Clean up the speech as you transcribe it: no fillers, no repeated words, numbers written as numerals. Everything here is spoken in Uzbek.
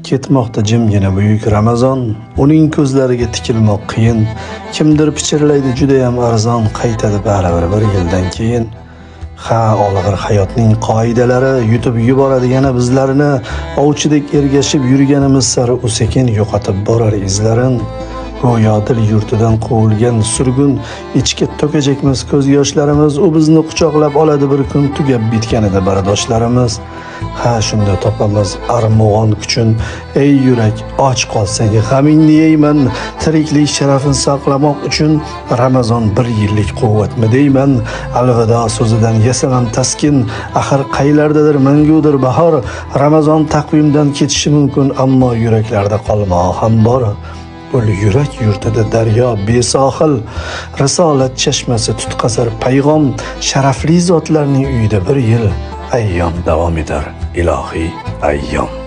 Ketmoqda jimgina buyuk Ramazon, uning ko'zlariga tikilmoq qiyin. Kimdir pichirlaydi judayam arzon, qaytadi baribir bir yildan keyin. Ha, olg'ir hayotning qoidalari yutib yuboradi yana bizlarni. Ovchidek ergashib yurganimiz sari u sekin yo'qotib borar izlarin. Go'yo dil yurtidan quvilgan surgun, ichga to'kajakmiz ko'z yoshlarimiz. U bizni quchoqlab oladi bir kun, tugab bitganida bardoshlarimiz. Ha, shunda topamiz armug'on kuchin. Ey yurak, och qolsang g'amingni yeyman, tiriklik sharafini saqlamoq uchun Ramazon bir yillik quvvatmi deyman. Alvido so'zidan yasamam taskin, axir qaylardadir mangudir bahor. Ramazon taqvimdan ketishi mumkin, ammo yuraklarda qolmog'i ham bor. Ul yurak yurtida daryo besohil, risolat chashmasi tutqazar payg'om. Sharafli zotlarning uyida bir yil ayyom davom etar, ilohiy ayyom.